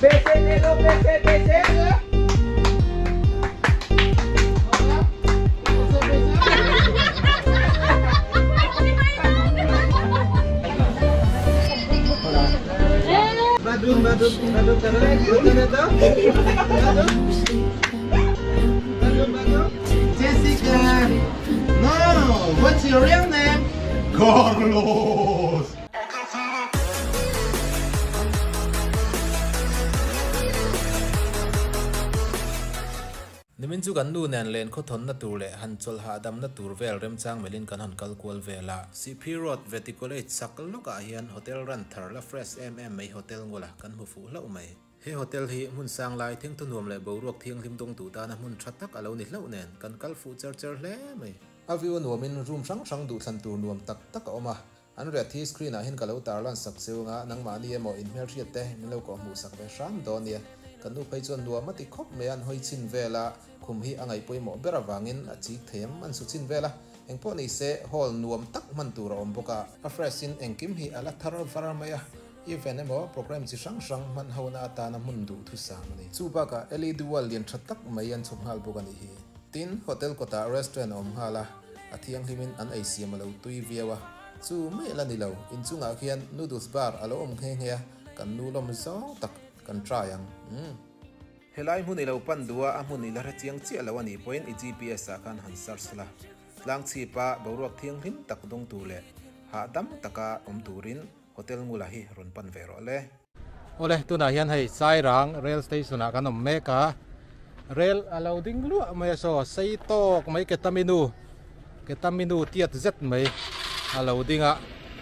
B C D luôn B C B C. Badung, badung, badung, badung, badung, badung, badung. Jessica. No, what's your real name? Carlos. Nimin chu kan nu nen len khaw thawnna tur leh han chawlh hahdamna tur vel remchang melhin kan han kal kual vel a. Sihphir Road Vety College chak lawkah hian hotel run thar la fresh em em mai hotel ngula kan hmu fuh hlauh mai. He hotel hi hmun sang lai thingthu nuam leh boruak thianghlim dawng duh tana hmun tha tak a lo ni hlauh nen kan kal fuh cher cher hle mai. A view a nuamin room hrang hrang duhthlan tur nuam tak tak a awm a, an riat hi screen ah hian ka lo tarlan sak cheu anga nangmahni emaw inhmelhriat te min lo kawhhmuh sak ve hram dawn nia. Kan nu phei chuan nuam a ti khawp mai a, an hawi chhin vel a, khum hi a ngaihpawimawh ber avangin a chik thei em an su chhin vel a, engpawh ni se hall nuam tak hman tur a awm bawk a. A fresh in engkim hi a la thar var mai a, Event emaw program chi hrang hrang hman hona atana hmun duh thusam a ni. Chu bakah LED wall lian tha tak mai an chhawp nghal bawk a nih hi. Tin, hotel kawtah restaurant a awm nghal a, a thianghlimin an ei siam a lo tui viau a. Chu mai la ni lo, inchungah khian noodles bar a lo awm nghe nghe a, kan nu lawm zawng tak kan try ang. Umm. Helai hmun i lo pan duh a, a hmun i la hre chiang chiah lo a nih pawhin i GPS ah khan han search la. Tlang chhipa boruak thianghlim tak dawng tur leh hahdam taka awm turin Hotel Ngula hi rawn pan ve rawh le. Awle, tunah hian hei Sairang Rail Station ah kan awm mek a, rail a lo ding luah mai a saw sei tawk mai Ketaminu, Ketaminu tiat zet mai a lo ding a,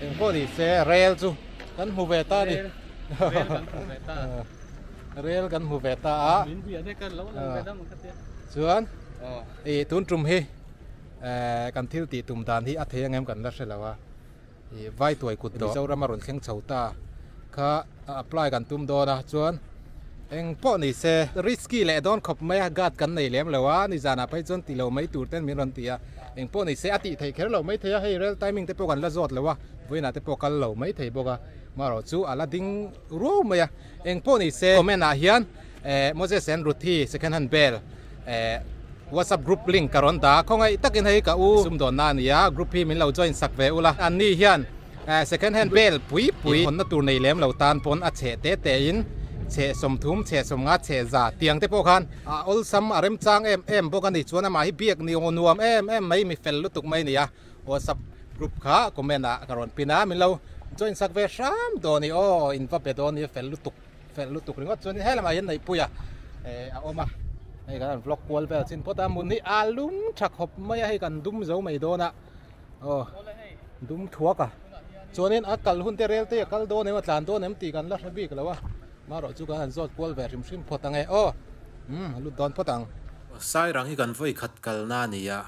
eng pawh ni se rail chu kan hmu ve ta a ni. Rail kan hmu ve ta. Rail kan hmu ve ta a. Min bia te kan lo lang ve dam ka tia. Chuan i tun tum hi kan thil tih tum dan hi a thei ang em kan la hre lo a. Ih vai tuai kut dawh Mizoram a rawn thleng chho ta kha a apply kan tum dawn a chuan eng pawh ni se risky leh dawn khawp mai a guard kan nei lem lo a nizanah phei chuan ti lo mai tur ten min rawn ti a eng pawh ni se a tih theih kher lo mai thei a hei rail timing te pawh kan la zawt lo a vawiinah te pawh kal lo mai thei bawk a marawh chu a la ding ruau mai a eng pawh ni se comment ah hian eh Moses and Ruthi second hand bell eh WhatsApp group link ka rawn dah a, khawngaih takin hei ka u sumdawnna a ni a, group hi min lo join sak ve ula, an ni hian second hand bel pui pui hawnna tur nei lem lo tan pawn a chhe te te in chhe sawmthum, chhe sawmnga, chhe za tiang te pawh khan a awlsam a remchang em em bawk a ni, chuan amah hi biak ni nuam em em mai mi fel lutuk mai a ni a, WhatsApp group kha comment ah ka rawn pin a, min lo join sak ve hram dawn i aw, in va be dawn i fel lutuk. Fel lutuk ringawt chuan in helamah hian Neihpuia eh a awm a, hei kan han vlog kual vel chin phawt a, hmun hi a lum tha khawp mai a, hei kan dum zo mai dawn a, aw dum thuak a, chuanin a kal hun te rel te a kal dawn em a tlan dawn em tih kan la hre bik lo a, marawh chu kan han zawt kual ve hrim hrim phawt ang e aw, umm a lut dawn phawt ang. Sairang hi kan vawi khat kalna a ni a,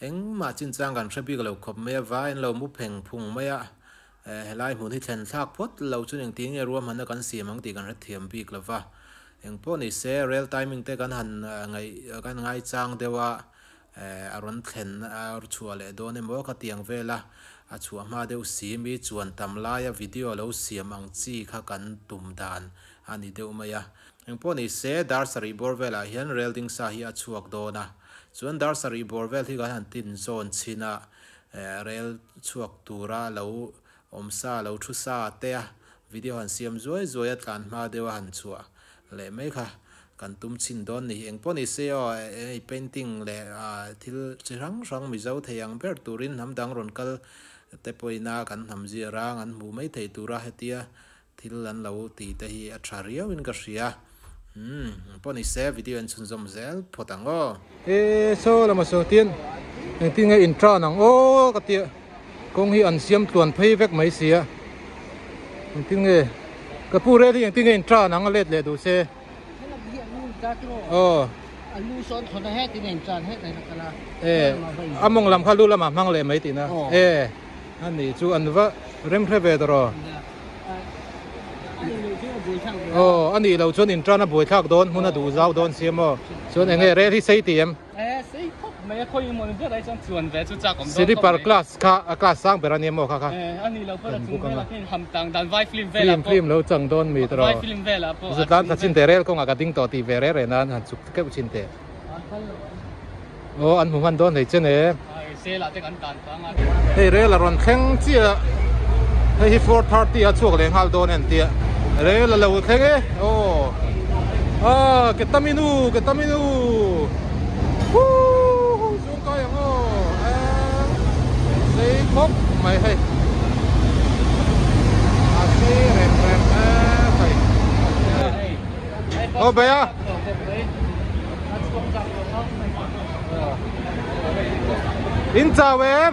engmah chinchang kan hre bik lo khawp mai a, vai an lo mu pheng phung mai a, Helai hmun hi thlen thlak phawt lo chuan engtin nge ruahmanna kan siam ang tih kan hrethiam bik lo va. Engpawh ni se rail timing te kan han ngaih kan ngaichang deuh a, a rawn thlen a chhuah leh dawn emaw khatiang vela a chhuah hma deuh si mi chuan tam laia video lo siam ang chi kha kan tum dan a ni deuh mai a. Engpawh ni se dar sarih bawr velah hian rail ding sa hi a chhuak dawn a, chuan dar sarih bawr vel hi kan han tin zawn chhin a, Rel chhuak tura lo awm sa, lo thu sa te a video han siam zuai zuai a tlan hma deuh a han chhuah leh mai kha kan tum chhin dawn ni. Eng pawh ni se aw, hei painting leh thil chi hrang hrang Mizo thei ang ber turin hnam dang rawn kal te pawhin a kan hnam zir a, an hmuh mai thei tura hetia thil an lo tih te hi a tha riau in ka hria. Umm pawh ni se video en chhunzawm zel phawt ang aw. E saw lama saw tin engtin nge in tan ang aw ka tia kawng hi an siam tluan phei vek mai sia engtin nge ka pu rel hi engtin nge in tan ang a let leh duh se aw e a mawng lam kha lu lamah hmang leh mai tihna e A nih chu an va rem hre ve tawh rawh. Aw a nih loh chuan in tan a buaithlak dawn hmun a duh zau dawn si a maw. Chuan eng nge rel hi sei ti em? mai a khawi emaw ni ber ai chuan chuan ve chu chak awm dawn khawp mai. Sleeper class kha a class sang ber a nia maw kha kha. A ni lo pawh a chung velah khin ham tang dan vai film velah pawh. Film film lo chang dawn mi tawh. Vai film velah pawh. Zutlan thla chin teh rel kawngah ka ding tawh tih ve reh reh nan han chuk keuh chin teh. Aw an hmu hman dawn hlei che ne. Hei rel a rawn thleng chiah a, hei hi 4:30 a chhuak leh nghal dawn en tia rel a lo thleng e aw ah ketaminu ketaminu huuu zung kai ang aw eh sei khawp mai hei a sei rem rem em hei aw bei a. In chau em?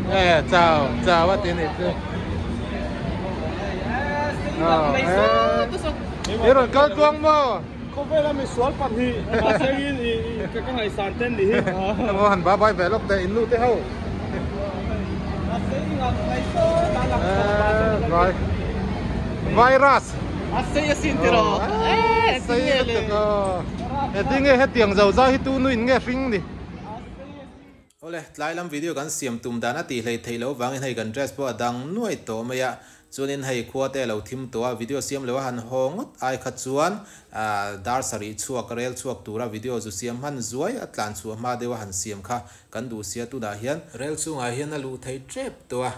E chau, chau a ti ni chu. I rawn kal tluang maw? Khawvela mi sual pahnih mahse in i ka ngaihsan ten ni hi. Emaw han ba bai ve lawk teh in nu te ho. Virus. A sei a sin tiraw. A sei lutuk aw. Engtin nge hetiang zo zai hi tu nuin nge hring ni. Awle, tlai lam video kan siam tum dan a tih hlei theih loh vangin hei kan dress pawh a dang nuai tawh mai a, chuanin hei khua te a lo thim tawh a, video siam loh a han haw ngawt ai kha chuan dar sarih chhuak rel chhuak tura video zu siam hman zuai a tlan chhuah hma deuh a han siam kha kan duh sia tunah hian rel chungah hian a luh theih tep tawh a,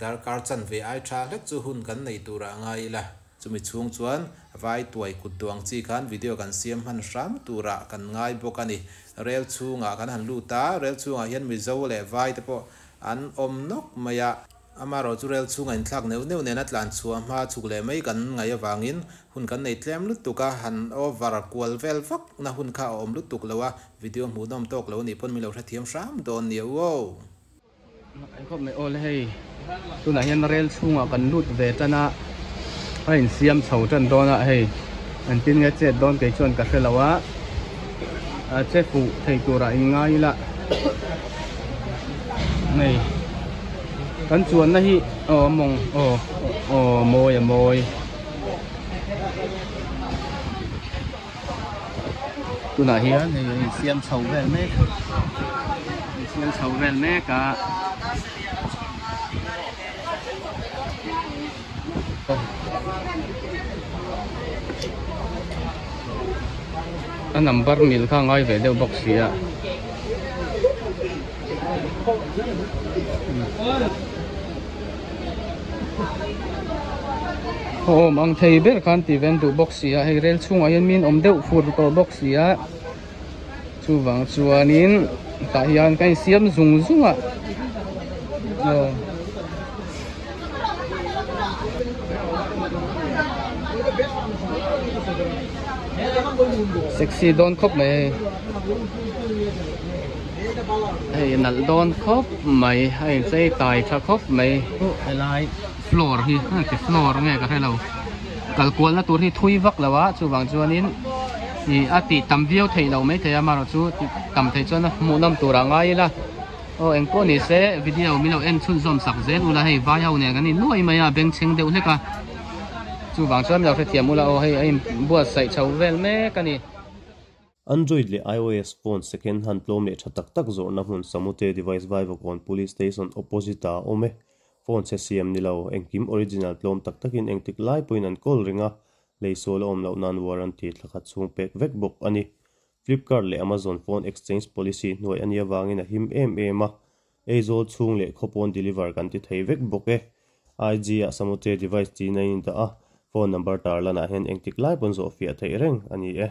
darkar chanve ai tha hlek chu hun kan nei turah ngai ila. Chumi chhung chuan vai tuai kut duang chi khan video kan siam hman hram turah kan ngai bawk a ni. Rel chhungah kan han lut a, rel chhungah hian Mizo leh vai te pawh an awm nawk mai a. Amaherawh chu rel chhungah inthlak neuh neuh nena tlan chhuah hma chhuk leh mai kan ngaih avangin hun kan nei tlem lutuk a, han over kual vel vak na hun kha a awm lutuk lo a, video hmuhnawm tawk lo nih pawn min lo hrethiam hram dawn nia uo. Eng khawp mai aw le hei tunah hian rel chhungah kan lut ve tan a a insiam chho tan dawn a hei engtin nge chet dawn kei chuan ka hre lo a a che fuh thei turah in ngai ila hei kan chuanna hi aw mawng aw aw mawi a mawi. Tunah hian hei a insiam chho vel mek insiam chho vel mek a a number mil kha a ngai ve deuh bawk si a. Awm ang thei ber khan ti ven duh bawk si a hei rel chhungah hian min awm deuh fur tawh bawk si a chuvang chuanin tah hian ka insiam zung zung a aw. Sexy dawn khawp mai hei hei nalh dawn khawp mai a inchei tai tha khawp mai helai floor hi heti floor nge ka hrelo kal kual na tur hi thui vak lo a chuvang chuanin ih a tih tam viau theih loh maithei a amaherawh chu tih tam theih chuan a hmuh nawm tur ah ngai ila aw engpawh ni se video min lo en chhunzawm sak zel ula hei vai ho nen kan innuai mai a bengchheng deuh hlek a chuvang chuan min lo hrethiam ula aw hei a inbuatsaih chho vel mek a ni. Android leh iOS phone second hand tlawm leh tha tak tak zawrhna hmun Samute Device Vaivakawn Police Station opposite ah a awm e. Phone chhe siam ni lo, engkim original tlawm tak takin engtik lai pawhin an kawl reng a, leisual a awm loh nan warranty thla khat chhung pek vek bawk a ni. Flipkart leh Amazon phone exchange policy hnuai a nih avangin a him em em a, Aizawl chhung leh khawpawn deliver kan ti thei vek bawk e. IG ah Samute Device tiin a indah a, phone number tarlan ah hian engtik lai pawn zawh fiah theih reng a ni e.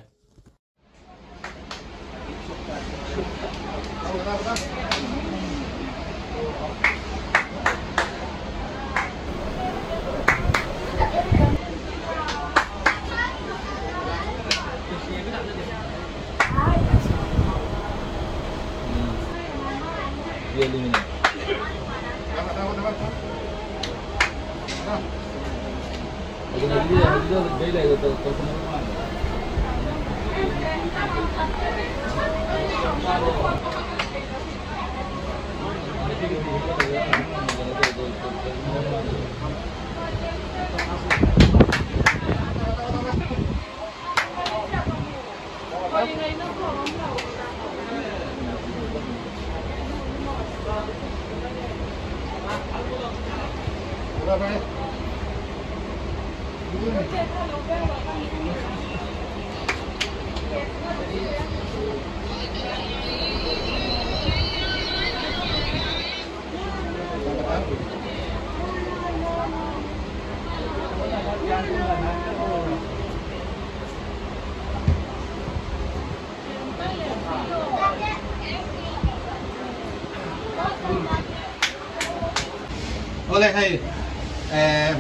Awle hei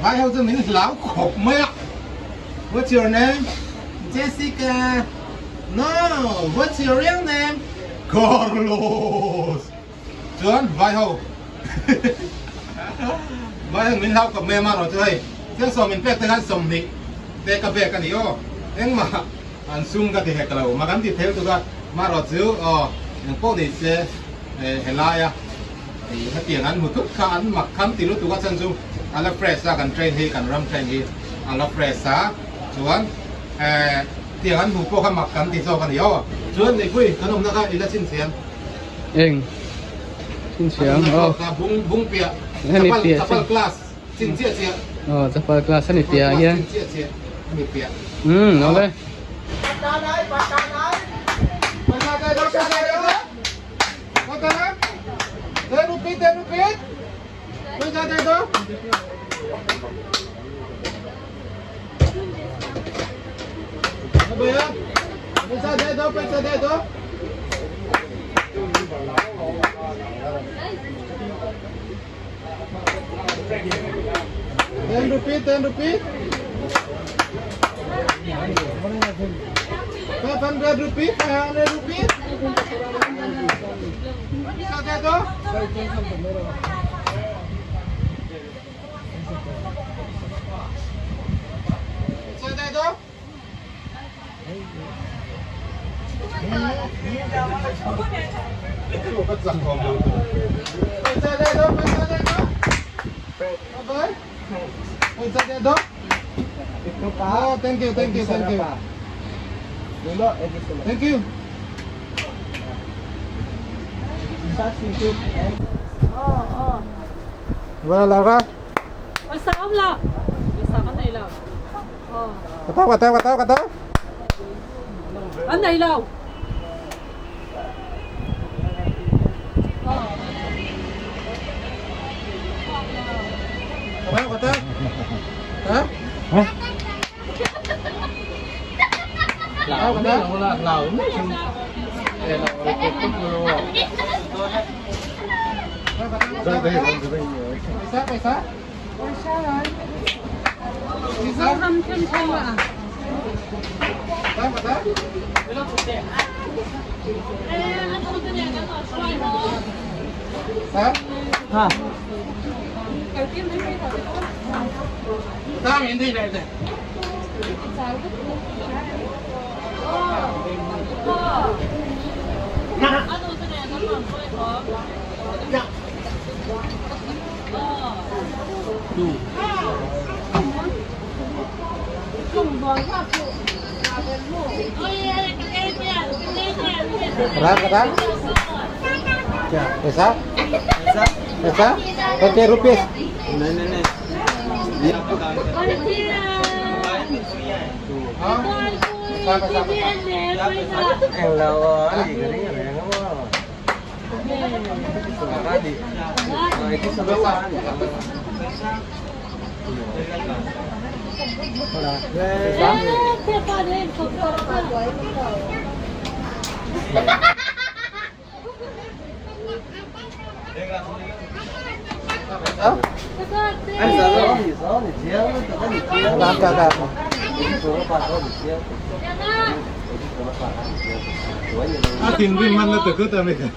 vai ho chu min hlau khawp mai a. What's your name? Jessica. No, what's your real name? Carlos. Chuan vai ho vai ho min hlau khawp mai a marawh chu hei chiang sawm min pek te khan sawmhnih te ka bek a ni aw. Engmah an sum ka ti hek lo mah kan ti thei lutuk a marawh chu aw engpawh ni se helaia hetiang an hmu thut kha an mak khan ti lutuk a chhan chu a la fresh a kan train hi kan ram train hi a la fresh a chuan tiang an hmuh pawh kha mak kan ti zawk a ni aw. Chuan Neihpui kan awmna kha i la chhinchhiam. Eng chhinchhiam aw. Bung bung piah Hemi piah chapal class chin chiah chiah. Aw chapal class hemi piah hian. Chin chiah chiah hemi piah. Umm awle. Ten rupee, 500 rupee, 500 rupee. Paisa de do. Paisa de do. Paisa de do, paisa de do. Bye. Paisa de do. Oh, thank you, thank you, thank you. Thank you. Wala ka? Kataw, kataw, kataw, kataw. An nei lo. Kataw, kataw. Ha? Ha? Kataw, kataw. Paisa, paisa. Paisa. Kataw, kataw. Ha? Ha. Kataw, hindi na hindi. Kataw, kataw. Paisa? Paisa? 20 rupees. Ha? Paisa, paisa, paisa. A thinrim man na takut a mi kha.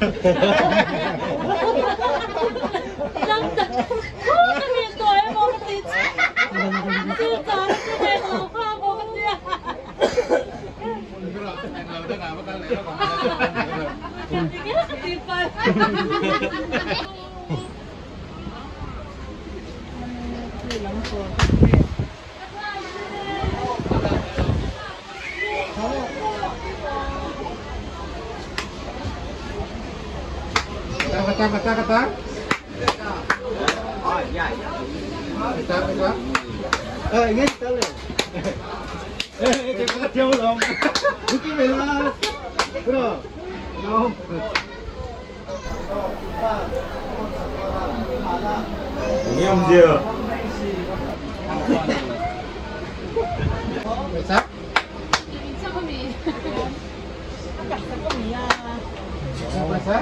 Kata, kata, kata. Paisa, paisa. Paisa. Paisa.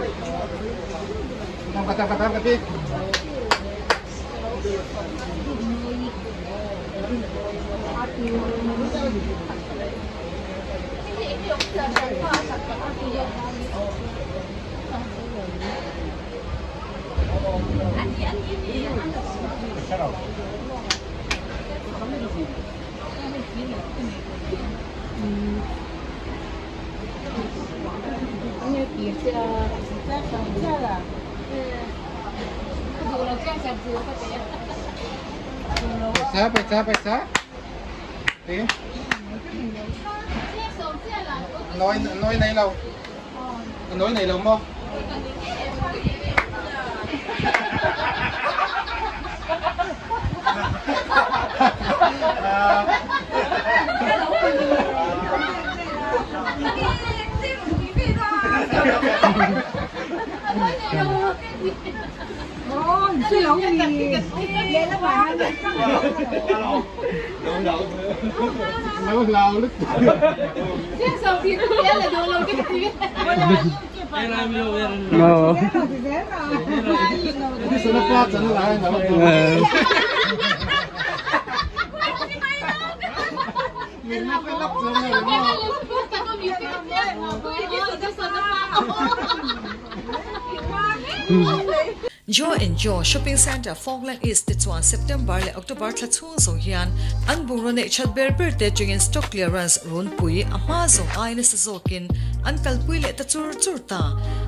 Kata, kata, kata. Paisa paisa paisa nói nói này lâu nói này lâu không? No. Joe and Joe Shopping Centre Falkland East te chuan September leh October thla chhung zawng hian an bungraw neih that ber ber te atangin stock clearance runpui a hma zawng ai nasa zawkin an kalpui leh ta chur chur ta.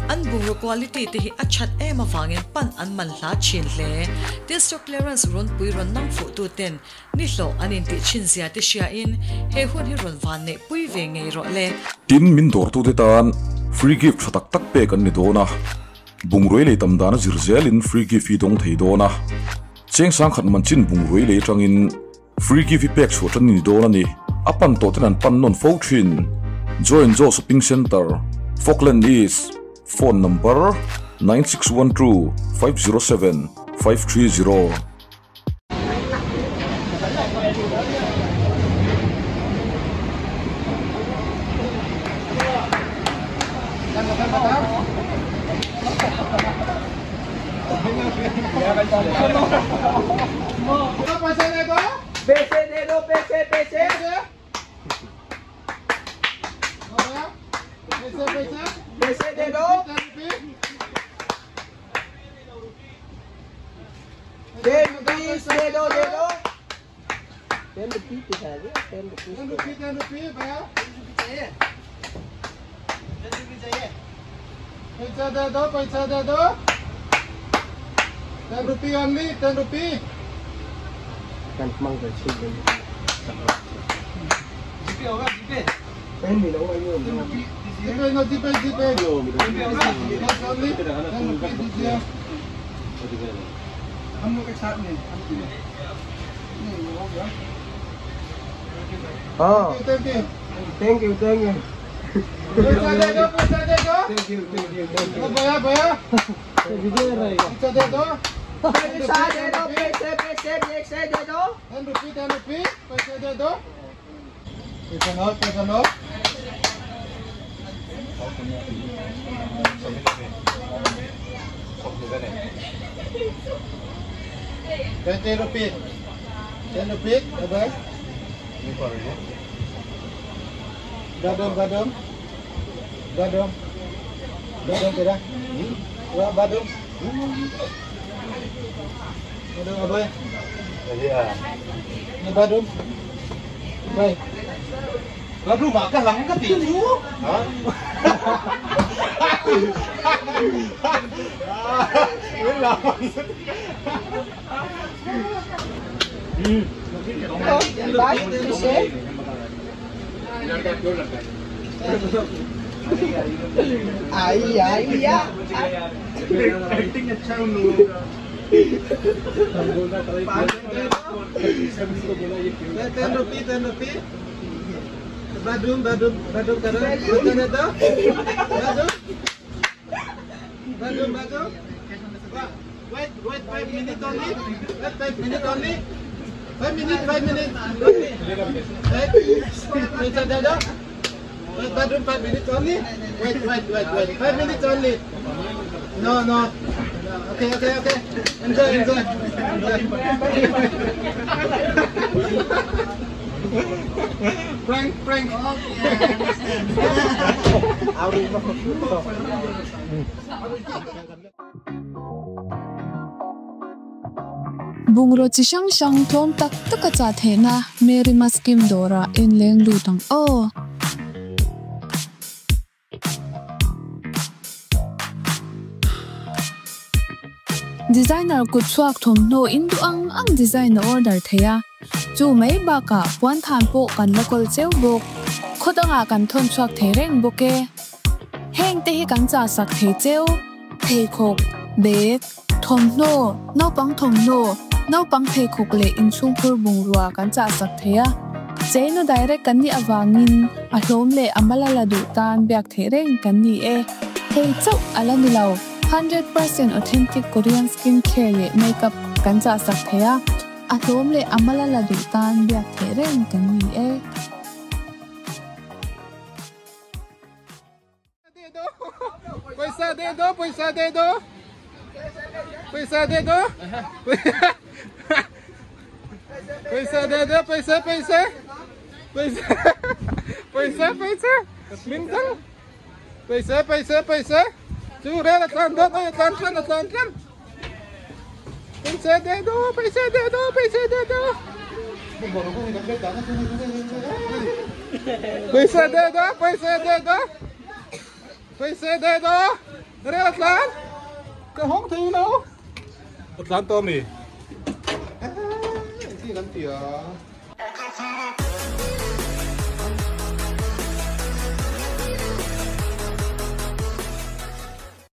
An bungraw quality te hi a that em avangin pan an man hla thin hle. Tin stock clearance runpui rawn nang fuh tu ten ni hlawh an intih thin zia te hriain he hun hi rawn van neih pui ve ngei rawh le. Tin min dawrtu te tan free gift tha tak tak pek an ni dawn a. Bungrui lei tam dana zir zelin free gift hi dawng thei dawn a. Cheng sangkhat man chin bungrui lei atangin free gift hi pek chhuah tan ni dawn a ni. A pan tawh ten an pan nawn fo thin. Joe and Joe Shopping Centre, Falkland East, Phone number, 9612 507 530. Paisa de do, paisa de do. 10 rupee only, 10 rupee. GPay no GPay, GPay. Cash only, 10 rupee this year. हम लोग के साथ नहीं. नहीं हो गया. हाँ. Thank you. Thank you, thank you. पैसा दे दो, पैसा दे दो. Thank you, thank you, thank you. भैया भैया. पैसा दे दो. पैसा दे दो, पैसे पैसे पैसे दे दो. 10 rupee, 10 rupee, पैसे दे दो. पैसा नो, पैसा नो. 20 rupee, 10 rupee, bye. Badum, badum, badum, badum kira, badum, badum aboy. Ni badum, bye. Lalu makan lang ka tichu? Ha? आई आई या एक्टिंग अच्छा है उन लोगों का। 10 rupee, 10 rupee. Badum, badum, badum karo. Badum do. Badum. Badum, badum. Wait, wait, 5 minutes only. Wait, 5 minutes only. 5 minutes, 5 minutes. Wait, wait, wait, badum, 5 minutes only. Wait, wait, wait, wait. 5 minutes only. No, no. Okay, okay, okay. Enjoy, enjoy. Enjoy. Prank, prank. Bungraw chi hrang hrang tlawm tak taka chah theihna Mary Maskim dawrah en leng lut ang aw. Designer kut chhuak thawmhnaw in duh ang ang design a order thei a, chu mai bakah puan than pawh kan la kawl cheu bawk. Khaw dangah kan thawn chhuak thei reng bawk e. Heng te hi kan chah sak thei cheu, pheikhawk, bag, thawmhnaw, naupang thawmhnaw, naupang pheikhawk leh inchhungkhur bungrua kan chah sak thei a. Cheina direct kan nih avangin a hlawm leh a mal a la duh tan biak theih reng kan ni e. Hei chauh a la ni lo, 100% authentic Korean skin care leh makeup kan chah sak thei a, a hlawm leh a mal a la duh tan biak theih reng kan ni e. Paisa de do, paisa de do. Paisa de do. Paisa de do, paisa, paisa. Paisa. Paisa, paisa. Mintang. Paisa, paisa, paisa. Chu re la tlan dot, ay tlan tlan, tlan tlan. Paisa de do, paisa de do, paisa de do. Paisa de do, paisa de do. Paisa de do. Re la tlan. Ka hong thei lo. Tlan to mi. Ti kan tia.